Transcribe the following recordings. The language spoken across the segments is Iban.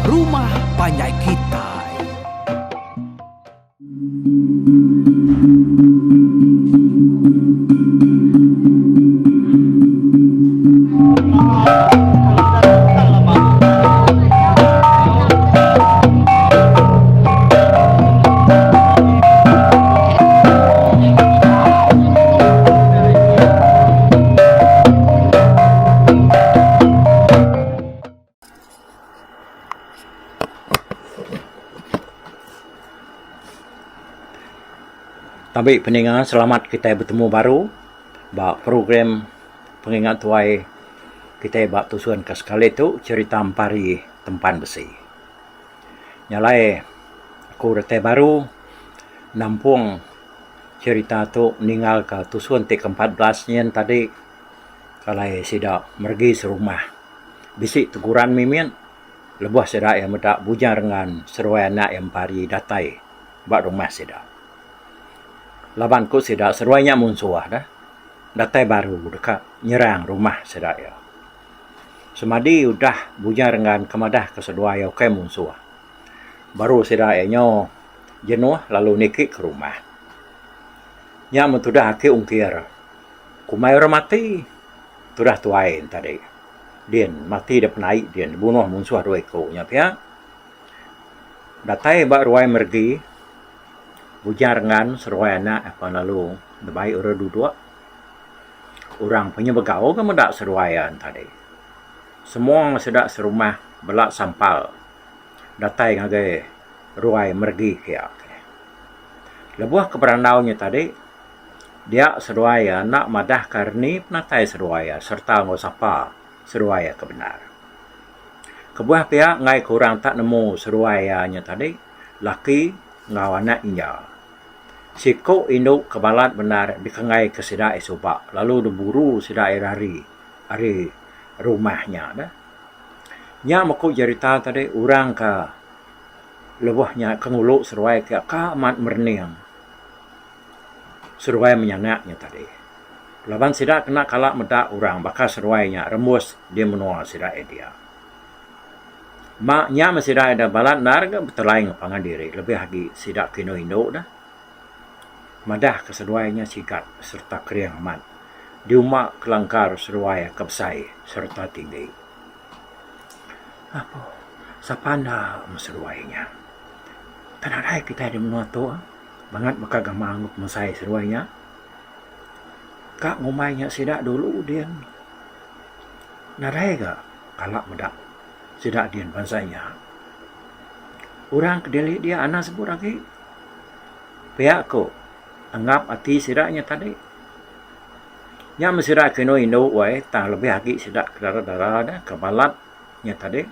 Rumah Panjai Kitai. Tabi peninga selamat kitai betemu baru ba program pengingat tuai kitai ba tusun ke sekali tu cherita Empari Tempan Besi. Nya alai aku datai baru nampung cherita tu ninggal ka tusun ti ke 14 nyin tadi alai sida meregi serumah. Bisi teguran mimit lebuh sida iya meda Bujang Rengan seruai anak iya Empari datai ba rumah sida. Laban ku sida seruai nya munsuh deh datai baru deka nyerang rumah sida iya. Semadi udah Bujang Rengan ke madah ke seduai iya ukai munsuh baru sida iya nyo jenuh lalu niki ke rumah. Nya meh tudah aki ungkir kumbai orang mati tudah tuai ne tadi. Din mati da penai din dibunuh munsuh dua iku nya pia. Datai ba ruai meregi Bujang Rengan seruai anak apan lalu nebai orang duduk. Orang punya begau ga meda seduai iya tadi. Semua sida serumah bela sampal datai ngagai ruai meregi kiya. Lebuh ke berandau nya tadi dia seduai iya enda madah ka reni penatai seduai iya sereta enggau sapa seduai iya ke bendar. Kebuah pia enggai ke orang tak nemu seduai iya nya tadi laki enggau anak inja. Siku indu ke balat bendar dikenggai ke sida iya suba lalu diburu sida iya rari ari rumah nya deh. Nya meh ku jerita tadi orang ke lebuh nya ke ngulu seduai ke ka amat merening seduai menyanak nya tadi. Laban sida kena kala meda orang baka seduai nya rembus di menua sida iya dia. Ma nya meh sida ida balat endar ga betelai enggau pangan diri lebih agi sida ke indu indu deh. Madah ke seduai nya sigat sereta kering amat diuma kelangkar seduai ke besai sereta tinggi. Apo sapa enda meh seduai nya. Tang nadai kitai di menua tu bangat baka gamal enggau pemesai seduai nya. Ka ngumbai nya sida dulu din nadai ga kala meda sida din bansa inya. Orang ke dili dia anang sebut agi. Pia ku anggap ati sida nya tadi. Nya meh sida ke indu indu weh tang lebih agi sida ke dara dara ne ke balat nya tadi.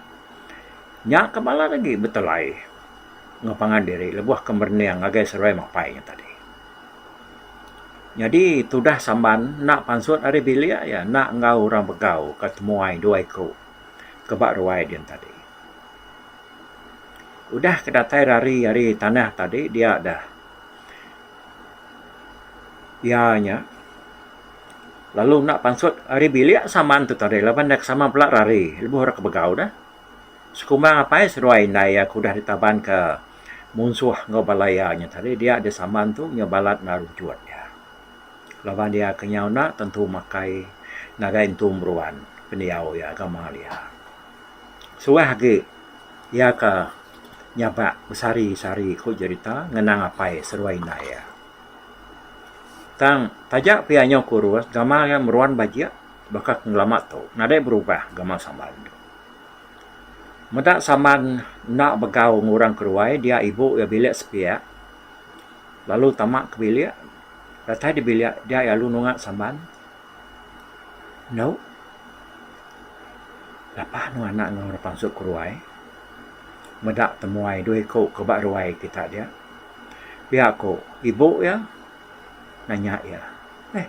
Nya ke balat agi betelai enggau pangan diri lebuh ke merening ngagai seruai mapai nya tadi. Nyadi tudah Samban enda pansut ari bilik iya enda enggau orang begau ka temuai dua iku ke ba ruai din tadi. Udah ke datai rari ari tanah tadi dia dah iya nya lalu enda pansut ari bilik Samban tu tadi laban deh sama bela rari lebuh orang ke begau deh. Sekumbang apai seduai indai iya ke udah ditaban ke munsuh enggau bala iya nya tadi dia deh samban tu nyau balat enda rujut iya. Laban iya ke nyau enda tentu makai ngagai entu meruan pendiau iya gamal iya. Suah agi iya ke nyabak besehari-sehari ku jerita ngenang apai seduai indai iya. Tang taja pia nyau kurus gamal iya meruan bajik baka ke ngelama tu nadai berubah gamal samban tu. Meda Samban enda begau enggau orang keruai dia ibu iya bilik sepiak lalu tama ke bilik datai di bilik dia iya lalu nunga Samban endu lapa nuan anak enggau orang pansut keruai meda temuai dua iku ke ba ruai kita dia pia ku ibu iya nanya iya eh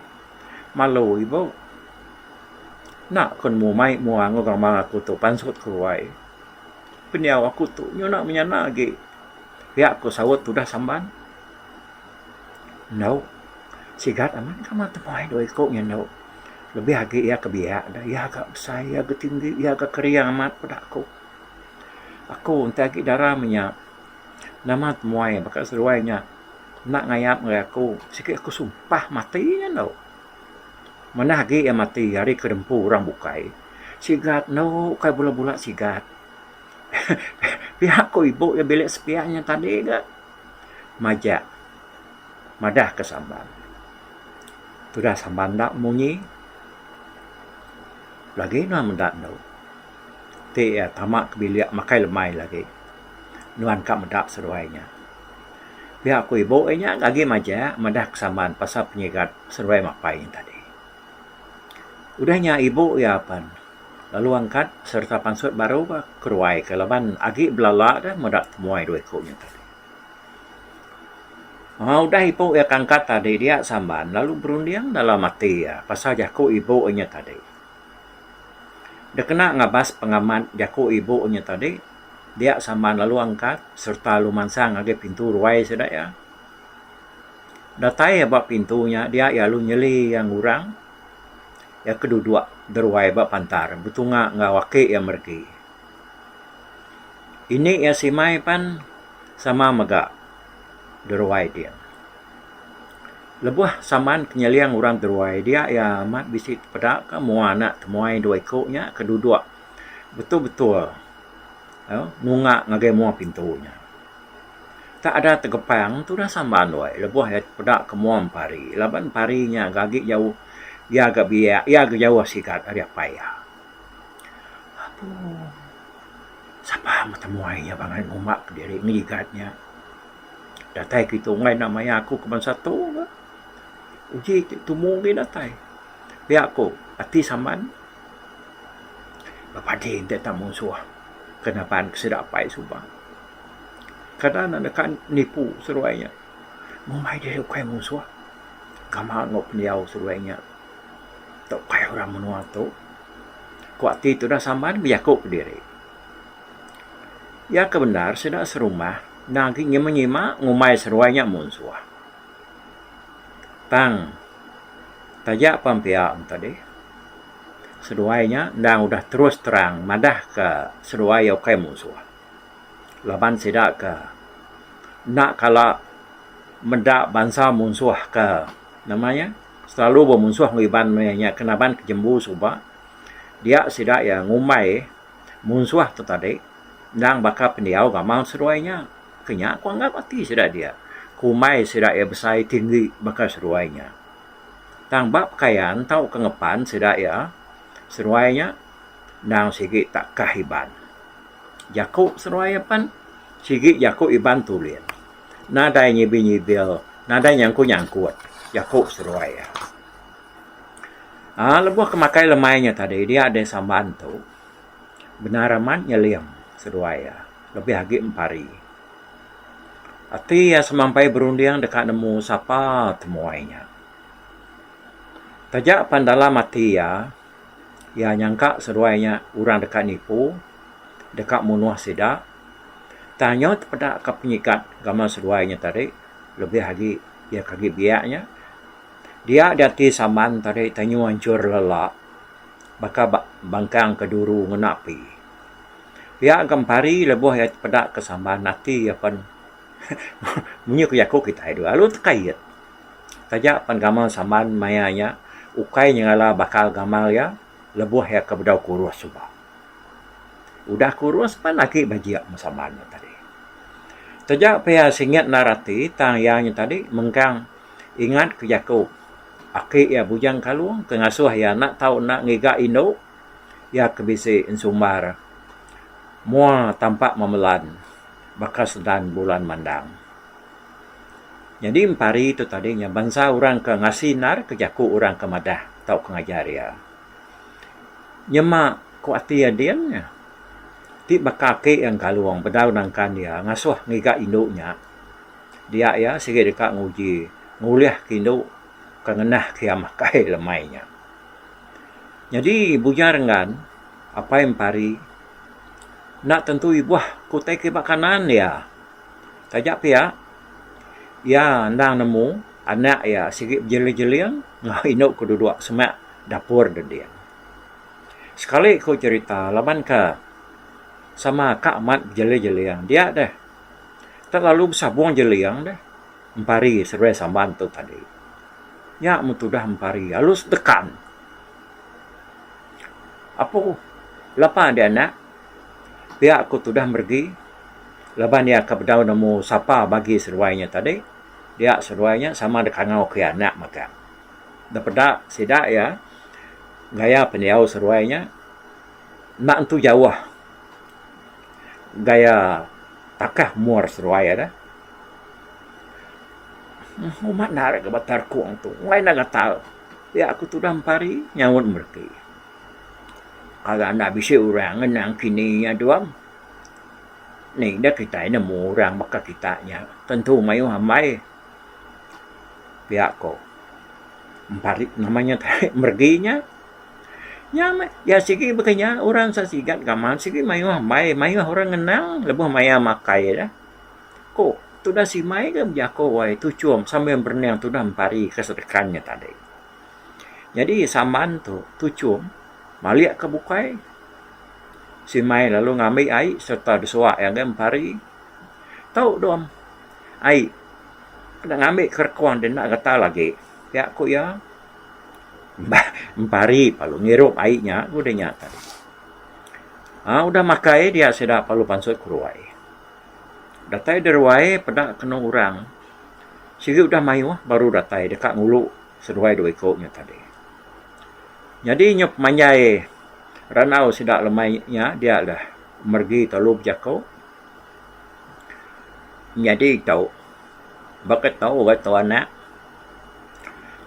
malu ibu. Enda ku nemu mai mua enggau gamal aku tu pansut keruai. Pendiau aku tu nyuna menyana agi. Pia ku saut tudah Samban. Endu, sigat amat gamal temuai dua iku nya endu. Lebih agi iya ke biak da, iya ga besai, iya ga tinggi, iya ga kering amat peda aku. Aku enti agi dara menya nama temuai baka seduai nya enda ngayap ngagai aku sigi aku sumpah mati nya endo. Manah agi iya mati ari ke dempu orang bukai. Sigat endo ukai bula-bula sigat. Pia ku ibu iya bilik sepiak nya tadi ga majak madah ke Samban. Tudah Samban enda munyi lagi nuan meda endo. Ti iya tama ke bilik makai lemai lagi nuan ka meda seduai nya. Pia ku ibu iya nya agi majak madah ke Samban pasal penyigat seduai mapai nya tadi. Udah nya ibu iya pen lalu angkat sereta pansut baru ga keruai ke laban agi belala deh meda temuai dua iku nya tadi. Aaa udah ibu iya ke angkat tadi dia Samban lalu berunding dalam ati iya pasal jaku ibu iya nya tadi. Dikena ngabas pengamat jaku ibu nya tadi, dia Samban lalu angkat sereta lalu mansang ngagai pintu ruai sida iya. Datai iya ba pintu nya dia iya lalu nyeli iya ngurang iya ke duduk deruai ba pantar betunga enggau aki iya meregi. Ini iya simai pan sama mega deruai din. Lebuh Saman ke nyeling orang teruai dia iya amat bisi tepeda ka mua anak temuai dua iku nya ke duduk betul-betul nunga ngagai mua pintu nya. Tak ada tegepang tudah Saman weh lebuh iya tepeda ke mua empari laban empari nya ga agi jauh iya ga biak iya ga jauh sigat ari apai iya. Apu sapa meh temuai nya bangat ngumba kediri ngigat nya. Datai kitu enggai enda maya aku ke bansa tu ga. Uji ti tumu agi datai. Pia ku ati Samban bepadi enti tak munsuh ke naban ke sida apai suba. Kada ne deka nipu seduai nya. Ngumbai diri ukai munsuh gamal enggau pendiau seduai nya tu ukai orang menua tu. Ku ati tudah Samban bejaku kediri. Iya ke bendar sida serumah endang agi nyima-nyima ngumbai seruai nya munsuh. Tang taja pan pia enti dih seduai nya endang udah terus terang madahka seduai iya ukai munsuh laban sida ke enda kala meda bansa munsuh ke nama iya selalu bemunsuh enggau Iban maya nya ke naban ke jembu suba dia sida iya ngumbai Munsuh tu tadi endang baka pendiau gamal seduai nya. Ke nya ku anggap ati sida dia. Kumbai sida iya besai tinggi baka seduai nya. Tang ba pekayan tauka ngepan sida iya, seduai nya endang sigi takah Iban. Jaku seduai iya pan sigi jaku Iban tulin. Nadai nyibil-nyibil, nadai nyangkut-nyangkut jaku seduai iya. Aaa lebuh ke makai lemai nya tadi dia deh samban tu bendar amat nyeling seduai iya lebih agi empari. Ati iya semampai berunding deka nemu sapa temuai nya. Taja pan dalam ati iya, iya nyangka seduai nya orang deka nipu deka munuh sida tang nyau tepeda ka penyigat gamal seduai nya tadi lebih agi iya ke agi biak nya. Dia diati Samban tadi tanyu anchur lela baka bangkang ke duru ngena api. Pia ga empari lebuh iya tepeda ke Samban ati iya pen munyi ku jaku kitai dulu lalu tekait. Taja pen gamal Samban maya nya ukai nyengala bakal gamal iya lebuh iya ke bedau kurus suba. Udah kurus pan agi bajik meh Samban nya tadi. Taja pia singit endar ati tang iya nya tadi mengkang Ingat ke jaku aki iya Bujang Kalung ke ngasuh iya enda tau enda ngiga indu iya ke bisi ensumbar mua tampak memelan baka sedan bulan mandang. Nyadi empari tu tadi nya bansa orang ke ngasi endar ke jaku orang ke madah tauka ngajar iya. Nyema ku ati iya din nya ti baka aki iya Engkalung bedau nangkan iya ngasuh ngiga indu nya. Dia iya sigi deka nguji ngulih ke indu ke ngenah ke iya makai lemai nya. Nyadi Bujang Renggan apai Empari enda tentu ibuh ke utai ke ba kanan iya. Taja pia iya endang nemu anak iya sigi bejeling-jeling enggau indu ke duduk semak dapur deding. Sekali ku cherita laban ke. Sama ka amat bejeling-jeling dia deh. Tak lalu besabung jeling deh Empari seduai Samban tu tadi. Nya meh tudah Empari alus dekan. Apu lapa deh anak pia ku tudah meregi laban iya ke bedau nemu sapa bagi seduai nya tadi dia seduai nya sama deka ngau ke anak mega. Da peda sida iya gaya pendiau seduai nya enda entu jauh gaya takah umur seduai iya dah. Uma enda ga ba rekung tu enggai enda gatal pia ku tudah empari nyaut mereti. Kala enda bisi orang ngenang kini nya dong. Ni da kitai nemu orang baka kita nya tentu mayuh ambai. Pia ko empari nama nya tadi meregi nya. Nya meh iya sigi baka nya orang sa sigat gamal sigi mayuh ambai mayuh orang ngenang lebuh maya makai dah. Ko tudah simai ga bejako wai tuchum sambil berening tudah empari ke sedekan nya tadi. Nyadi samban tu tuchum malik ke bukai simai lalu ngambi ai sereta desuak iya ngagai empari. Tau dom ai kena ngambi ke rekung deh enda gatal agi pia ku iya. Bah empari lalu ngirup ai nya ku deh nya tadi. Aaa udah makai dia sida perlu pansut ke ruai. Datai da ruai peda kenu orang sigi udah mayuh baru datai deka ngulu seduai dua iku nya tadi. Nyadi nyau pemanjai randau sida lemai nya dia dah meregi telu bejaku. Nyadi tu baka tau ga tu anak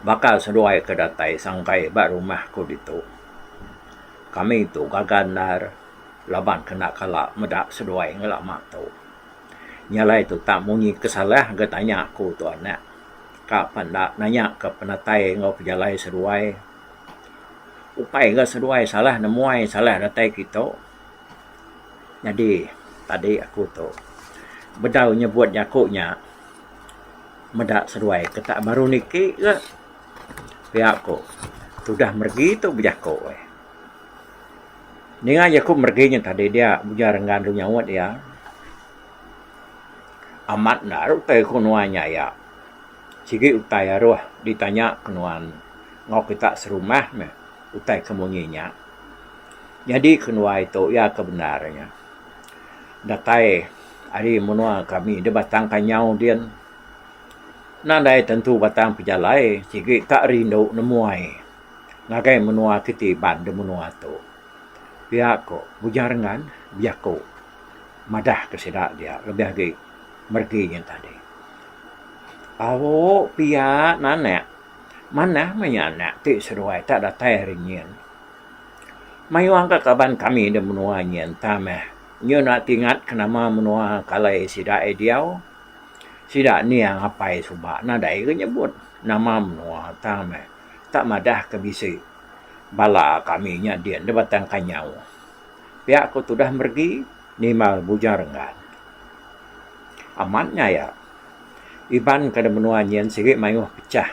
baka seduai ke datai sangkai ba rumah ku ditu. Kami tu gaga endar laban ke enda kala meda seduai ngelama tu. Nya alai tu tak munyi ke salah ga tanya aku tu anak ka pa enda nanya ka penatai enggau pejalai seduai. Ukai ga seduai salah nemuai salah datai kitu. Nyadi tadi aku tu bedau nyebut jaku nya meda seduai ke tak baru niki ga pia ku tudah meregi tu bejaku eh. Ninga jaku meregi nya tadi dia ujar enggan lu nyaut iya amat enda utai ku nuan nya iya sigi utai aruh ditanya ke nuan enggau kita serumah meh utai ke munyi nya. Nyadi kenuai tu iya ke bendar nya. Datai ari menua kami da Batang Kanyau din nadai tentu batang pejalai sigi ka rindu nemuai ngagai menua kiti Iban da menua tu. Pia ko Bujang Rengan bejaku madah ke sida dia lebih agi meregi nya tadi. Au pia nanek manah meh nya anak ti seduai tak datai ari nyin. Mayuh angka kaban kami da menua nyin tang meh nyu enda tingat ke nama menua kalai sida ai diau. Sida niang apai suba nadai ga nyebut nama menua tang meh tak madah ke bisi bala kami nya din da Batang Kanyau. Pia ku tudah meregi nimbal Bujang Renggan. Amat nya iya. Iban ke da menua nyin sigi mayuh pecah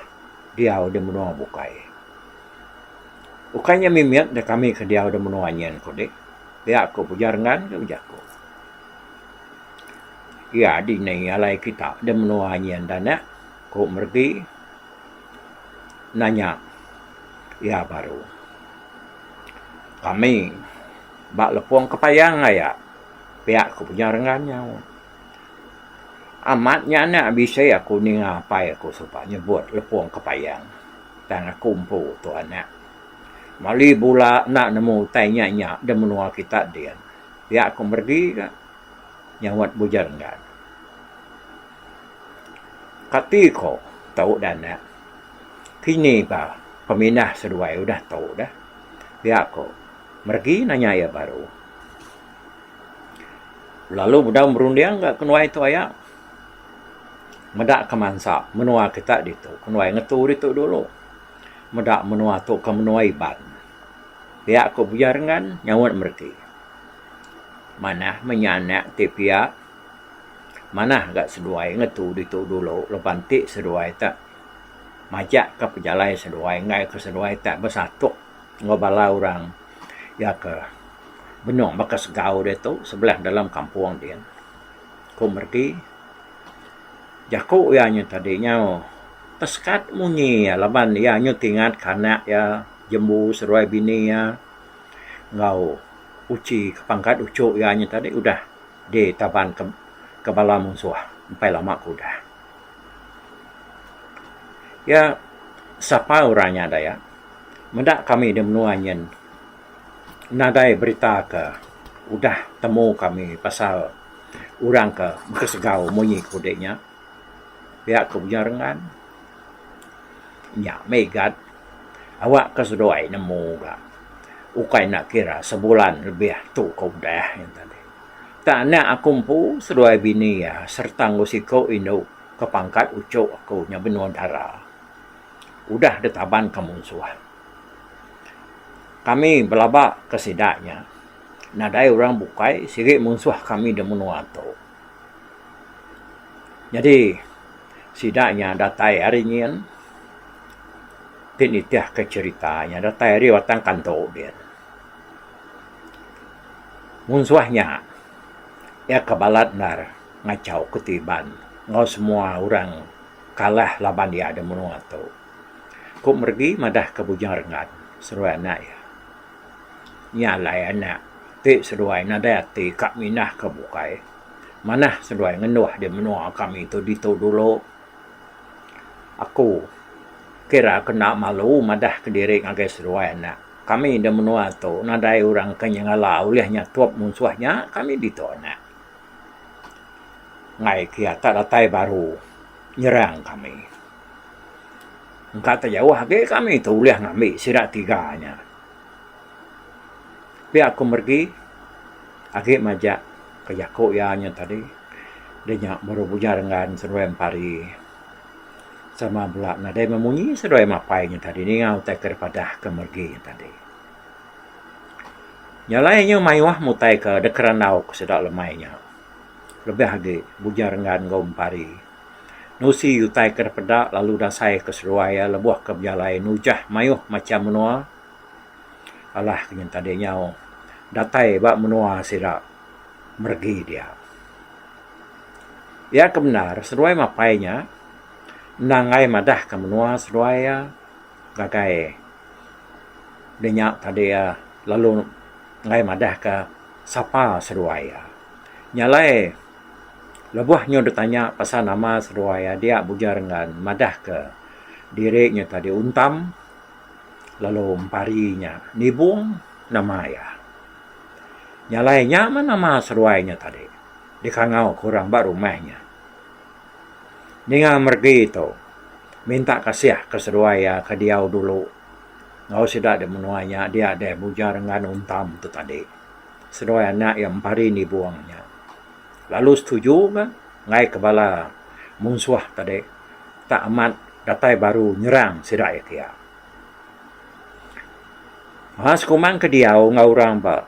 diau da menua bukai. Ukai nya mimit da kami ke diau da menua nyin ku dik. Pia ku Puja Renggan ke bejaku. Iya dini alai kita da menua nyin da anak ku meregi nanya iya baru. Kami ba Lepong Kepayang aya pia ku Puja Renggan nyaut. Amat nya anak bisi aku ninga apai aku suba nyebut Lepong Kepayang. Tang aku empu tu anak. Mali bula enda nemu utai nya nya da menua kita din. Pia ku meregi ga nyaut Bujang Enggan. Kati ko tau da anak. Kini ba pemindah seduai udah tu dah. Pia ko meregi nanya iya baru. Lalu bedau merunding ga kenuai tu aya. Meda ke mansa menua kita ditu kenuai ngetu ditu dulu meda menua tu ke menua Iban. Pia ku Buya Renggan nyaut mereti. Manah meh nya anak ti pia manah ga seduai ngetu ditu dulu leban ti seduai te majak ka pejalai seduai enggai ke seduai te besatuk enggau bala orang iya ke. Benung baka segau diatu sebelah dalam kampung din. Ku Meregi, jaku iya nya tadi nyau tesekat munyi iya laban iya nyu tingat ke anak iya jembu seduai bini iya enggau uchi ke pangkat uchu iya nya tadi udah ditaban ke ke bala munsuh empai lama ke udah. Iya sapa orang nya daya meda kami di menua nyin. Nadai berita ke udah temu kami pasal orang ke bekesegau munyi ke udik nya. Pia ke Bujang Rengan. Nya meh igat awak ke seduai nemu ga ukai enda kira sebulan lebih tu ke udah nya tadi. Tak anak aku empu seduai bini iya sereta enggau siku indu ke pangkat uchu aku nya benung dara udah ditaban ke munsuh. Kami belaba ke sida nya nadai orang bukai sigi munsuh kami da menua tu. Nyadi sida nya datai ari nyin ti nitih ke cherita nya datai ari Batang Kanto din. Munsuh nya iya ke balat endar ngachau ke Iban enggau semua orang kalah laban iya da menua tu. Ku Meregi madah ke Bujang Renggan seduai anak iya. Nya alai anak ti seduai nadai ati ka mindah ke bukai. Manah seduai ngenduh di menua kami tu ditu dulu. Aku kira ke enda malu madah kediri ngagai seduai anak. Kami di menua tu nadai orang ke nyengala ulih nyatup munsuh nya kami ditu anak. Enggai ke iya tak datai baru nyerang kami. Engka te jauh agi kami tu ulih ngambi sida tiga nya. Pia ku meregi agi majak ke jaku iya nya tadi da nya baru Bujang Renggan seduai Empari sama bela nadai memunyi seduai mapai nya tadi ninga utai ke dipadah ke meregi nya tadi. Nya alai inya mayuh mutai ke deka randau ke sida lemai nya lebih agi Bujang Renggan enggau Empari. Nusi utai ke dipeda lalu dasai ke seduai iya lebuh ke bejalai nujah mayuh macham menua alah ke nyen tadi nyau datai ba menua sida meregi dia. Iya ke bendar seduai mapai nya endang enggai madah ke menua seduai iya ngagai de nya tadi iya lalu enggai madah ke sapa seduai iya. Nya alai Lebuh nyu ditanya pasal nama seduai iya dia Bujang Renggan madah ke diri nya tadi Untam lalu Empari nya Nibong nama iya. Nya alai nya meh nama seduai nya tadi dikangau ke orang ba rumah nya. Ninga meregi tu minta kasih ke seduai iya ke diau dulu enggau sida di menua nya dia deh Bujang Renggan Untam tu tadi seduai anak iya Empari Nibong nya. Lalu setuju ga enggai ke bala munsuh tadi tak amat datai baru nyerang sida iya kia. Ba sekumang ke diau enggau orang ba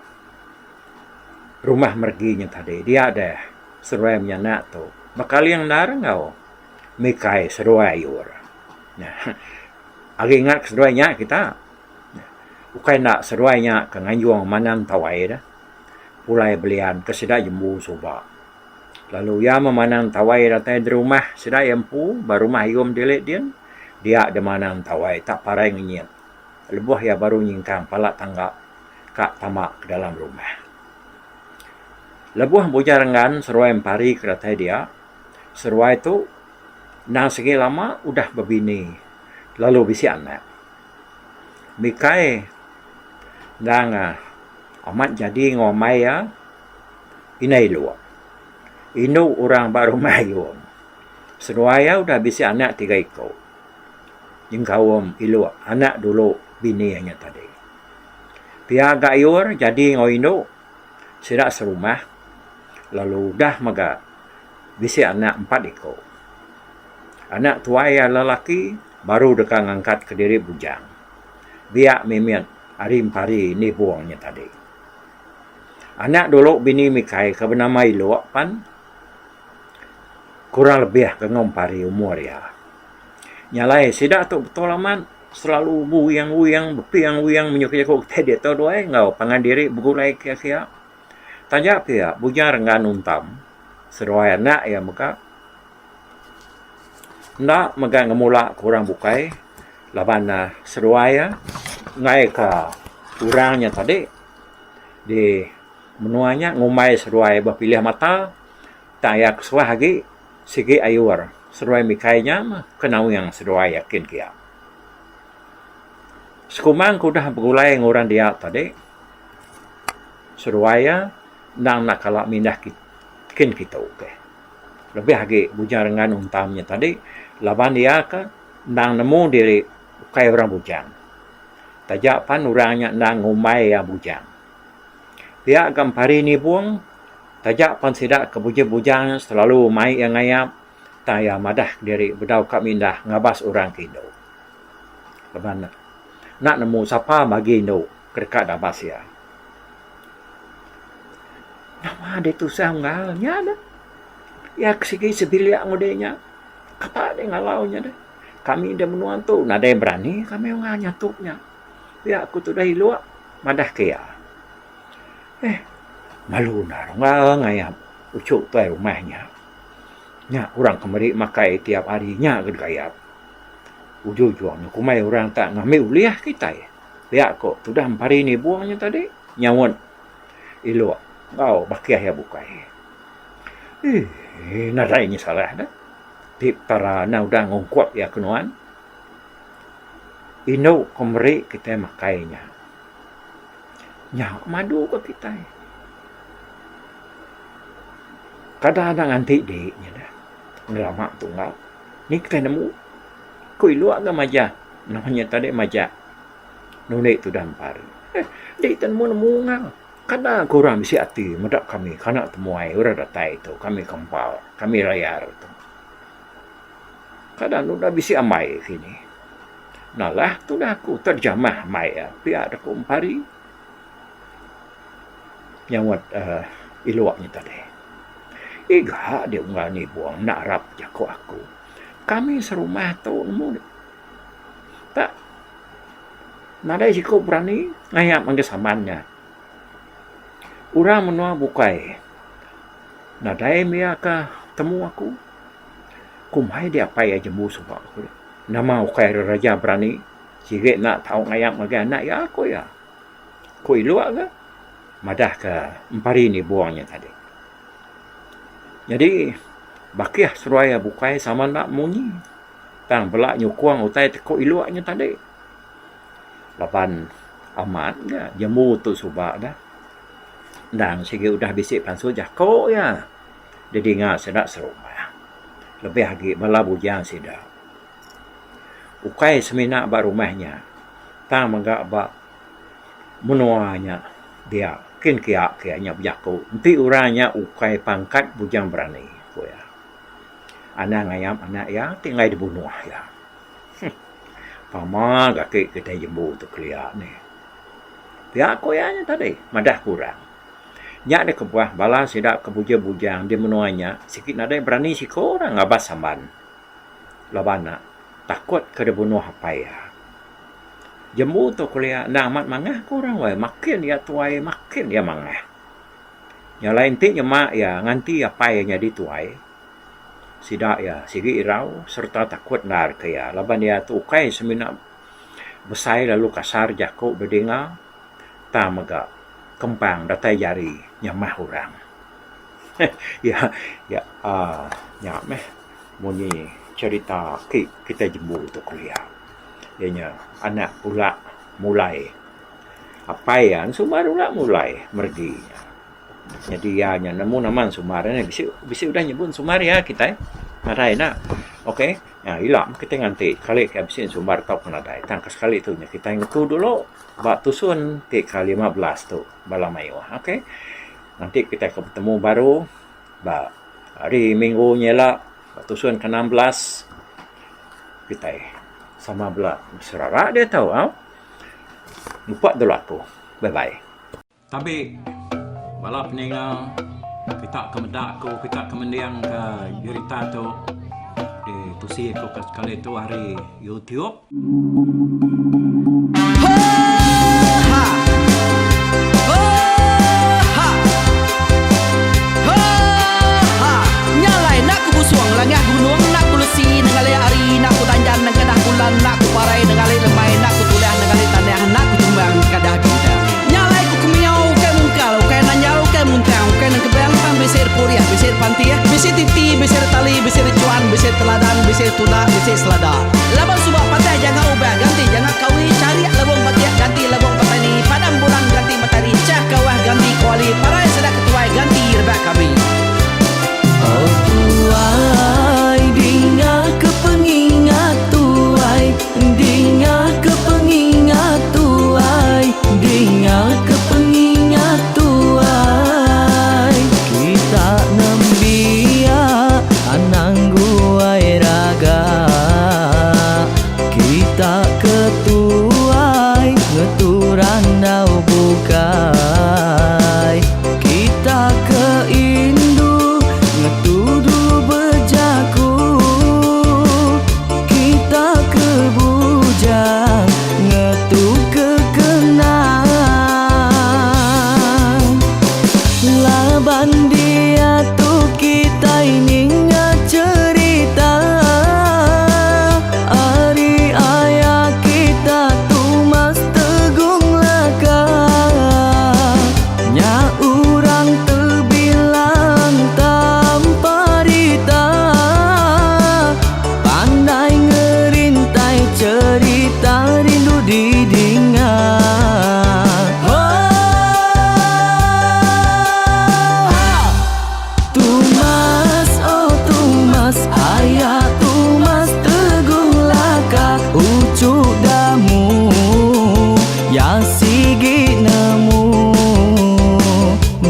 rumah meregi nya tadi dia deh seduai menyanak tu bekaling endar enggau mikai seduai ayur. Agi ingat ke seduai nya kita ukai enda seduai nya ke nganjung manang tawai deh. Pulai belian ke sida jembu suba. Lalu iya memanang tawai datai derumah sida iya empu ba rumah Yum dili din dia demanang tawai tak parai ngenyit lebuh iya baru nyingkang pala tangga ka tama ke dalam rumah. Lebuh Bujang Renggan seruai Empari ke datai dia, seruai tu endang sigi lama udah bebini lalu bisi anak. Mikai endang amat jadi enggau ambai iya indai iluk. Indu orang ba rumah Yong. Seduai iya udah bisi anak tiga iku nyengkaum iluk anak dulu bini iya nya tadi. Pia ga ayur jadi enggau indu sida serumah lalu udah mega bisi anak empat iku. Anak tuai iya lelaki baru deka ngangkat kediri bujang. Biak mimit ari empari nibung nya tadi. Anak dulu bini Mikai ke benama Ilok pan kurang lebih ke enggau empari umur iya. Nya alai sida tu betul amat. Selalu beuing-uing, bepiang-uing menyuh jaku kitai diatu tu ai enggau pangan diri begulai kia-kia. Taja pia Bujang Renggan Untam seduai anak iya mega enda mega ngemula ke orang bukai laban ne seduai iya enggai ka orang nya tadi di menua nya ngumbai seduai bepilih mata tang iya ke suah agi sigi ayur seduai mikai nya mah ke naung seduai yakin kia. Sekumbang ke udah begulai enggau orang dia tadi seduai iya endang enda kala mindah kin kitu ke. Lebih agi Bujang Rengan Untam nya tadi laban iya ke endang nemu diri ukai orang bujang. Taja pan orang nya endang ngumbai iya bujang. Pia ga empari nibung taja pan sida ke bujang-bujang selalu mai iya ngayap tang iya madah kediri bedau ka mindah ngabas orang ke indu. Laban ne enda nemu sapa bagi indu ke deka dabas iya. Nama deh tusah unggal nya deh. Iya ke sigi sebilik ngudi nya kapa deh ngalau nya deh. Kami da menua tu nadai berani kami unggal nyatup nya. Pia ku tudah iluk madah ke iya. Eh malu enda rungga ngayap uchu tuai rumah nya. Nya orang ke meri makai tiap hari nya ke dikayap. Ujung ujung ne kumbai orang tak ngambi ulih kitai. Pia ku tudah empari nibung nya tadi nyaut iluk enggau bakih iya bukai. Eii nadai nya salah deh ti petara enda udah ngungkup iya ke nuan. Indu ke meri kitai makai nya. Nya madu ke kitai. Kada enda nganti di nya deh. Ngelama tu enggau. Ni kitai nemu. Ku iluk ga majak. Nama nya tadi majak. Nundi tudah empari. Eh di te nemu nemu enggau. Kada ku orang bisi ati meda kami kana temuai orang datai tu kami kempal kami rayar tu. Kada anu dah bisi ambai kini. Nalah tudah aku terjamah ambai iya pia da ku empari nyaut uhh iluk nya tadi. Iga deh unggal nibung enda arap jaku aku. Kami serumah tu nemu deh. Tak nadai siku berani ngayap ngagai saman nya. Orang menua bukai nadai mia ka temu aku. Kumbai deh apai iya jembu suba ku deh. Nama ukai ari raja berani sigi enda tau ngayap ngagai anak iya ku iya. Ku iluk ga madah ka empari nibung nya tadi. Nyadi bakih seduai iya bukai sama enda munyi tang bela nyukung utai ti ku iluk nya tadi. Laban amat ga jembu tu suba da endang sigi udah bisi pansut jaku iya. Didinga sida serumah. Lebih agi bala bujang sida. Ukai semina ba rumah nya tang mega ba menua nya dia kin kia ke nya bejaku enti orang nya ukai pangkat bujang berani ku iya. Anang ngayap anak iya ti enggai dibunuh iya. Huh pama ga ati kitai jembu tu kelia nih. Pia ku iya nya tadi madah ku orang. Nya deh kebuah bala sida ke bujang-bujang di menua nya sigi nadai berani siko orang ngabas samban laban ne takut ke dibunuh apai iya. Jembu tu kelia endang amat mangah ku orang weh makin iya tuai makin iya mangah. Nya alai enti nyema iya nganti apai iya nyadi tuai sida iya sigi irau sereta takut endar ke iya laban iya tu ukai semina besai lalu kasar jaku bedinga tang mega kempang datai jari nyamah orang. Ya ya aaa nya meh munyi cherita aki kitai jembu tu kelia. Iya nya anak ulak mulai. Apai iya ensumar ulak mulai meregi nya. Nyadi iya nya nemu nama ensumar ne bisi bisi udah nyebut ensumar iya kitai nadai enda. Ok ila meh kitai nganti kali ke bisi ensumar tauka nadai. Tang ke sekali tu kitai ngetu dulu. Ba tusun ti ke 15 tu bala mayuh ok. Nganti kitai ke betemu baru ba hari minggu nya ila ba tusun ke 16 kitai sama bela beserara diatu au. Nyupak dulu aku. Bye bye. Tabi bala peninga kita ke meda aku kita ke mending ka jerita tu di. Tusi aku ke sekali tu ari YouTube. Nya alai enda ku busung langah gunung enda ku lesi nengali hari enda ku danjan nengkadah bulan enda ku parai nengali lemai enda ku tulah nengali tanah enda ku tumbang nengkadah bintang. Nya alai ku kemiau ukai mungkal ukai nanjal ukai muntang ukai nengkebang tang bisi repurih bisi repantih bisi titi bisi retali bisi rechuan bisi teladan bisi tunda bisi selada. Laban suba patah janga ubah ganti janga kawi charik lebung batik ganti lebung petani padam bulan ganti matari chah kawah ganti kuali parai sida ketuai ganti rebak kami. Oh tuai dinga ke pengingat tuai dinga ke pengingat tuai dinga ke pengingat tuai kita nembiak anang guai raga kita ke tuai ngetu randau bukai kita ke indu ngetu dulu bejaku kita ke bujang ngetu ke kenang laban diatu kitai ninga cherita ari aya kita Tumas Tegung Laka nya orang tebilang tanpa rita pandai ngerintai cherita rindu didinga. Tumas oh Tumas aya Tumas Tegung Laka uchu damu ya sigi nemu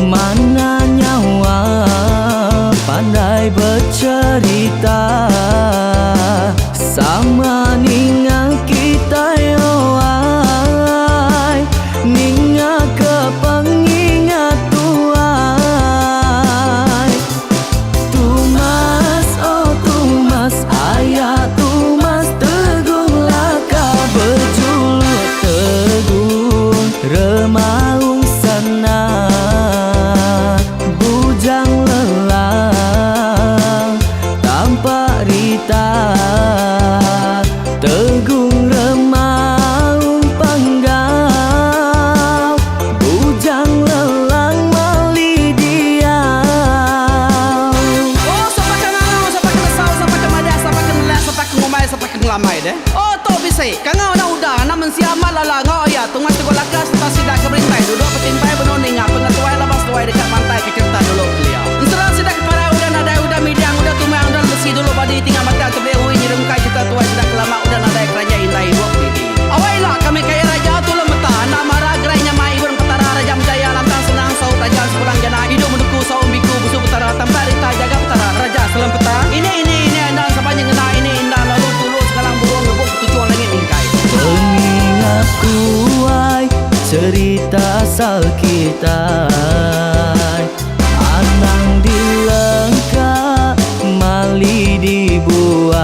mana nyawa pandai becerita sama ninga kitai owai ninga ke pengingat tuai. Tumas oh Tumas aya Tumas Tegung Laka bejuluk Tegung Remaung Sana bujang lelang tanpa rita Tegung Remaung Panggau bujang lelang mali diau. Oh sapa ke ngangau sapa ke nesau sapa ke madah sapa ke nelak sapa ke ngumbai sapa ke ngelamai deh. Oh tu bisi kangau enda udah anak mensia amat lala enggau iya Tumas Teguh Laka sereta sida ke berintai duduk betimpai benung ninga pengetuai laban seduai deka mantai ke cherita dulu kelia. Ensera sida ke parai udah nadai udah midang udah tumang udah lesi dulu badi tinggal batang tebeli ui nyerungkai cherita tuai sida ke lama udah nadai keranjai indai idup didi. Awai ila kami kaya raja tulung meta enda mara gerai nyamai ibun petara raja menjaya lantang senang saut raja sepulang jana idup menuku saum biku busu petara tampak rita jaga petara raja selempeta ini ini ini enda sapa nyengena ini enda lalu tulu segalang burung ngebuk ketuchung langit mingkai. Pengingat tuai cerita asal kitai anang dilengka mali dibuai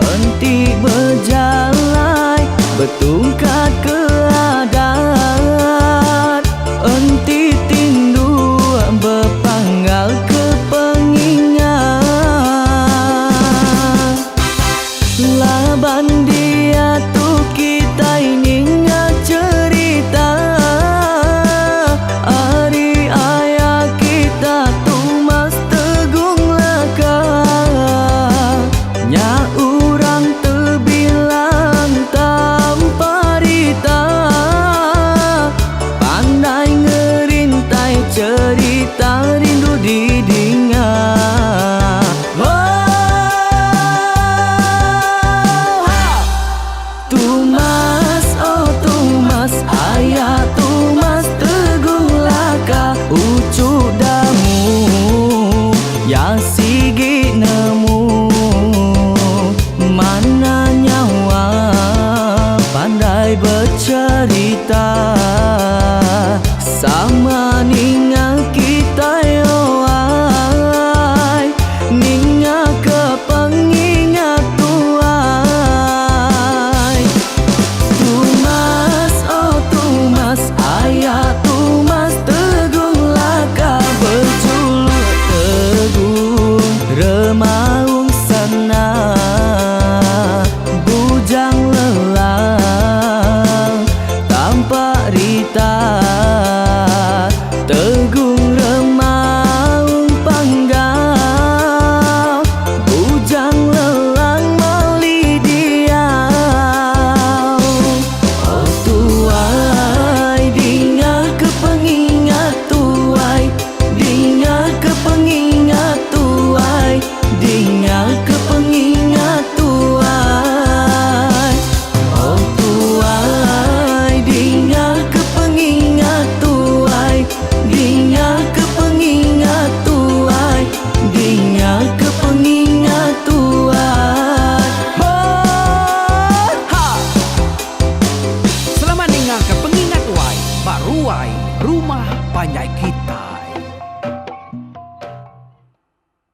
enti bejalai betungkat ke adat enti tindu bepanggal ke pengingat laban diatu kitai ninga cherita ari aya kita Tumas Tegung Laka nya orang tebilang tanpa rita pandai ngerintai cherita rindu didinga. Tumas oh Tumas aya Tumas Tegung Laka uchu damu ya sigi nemu mana nyawa pandai becerita sama ninga kitai owai ninga ke. Rumah panjai kita.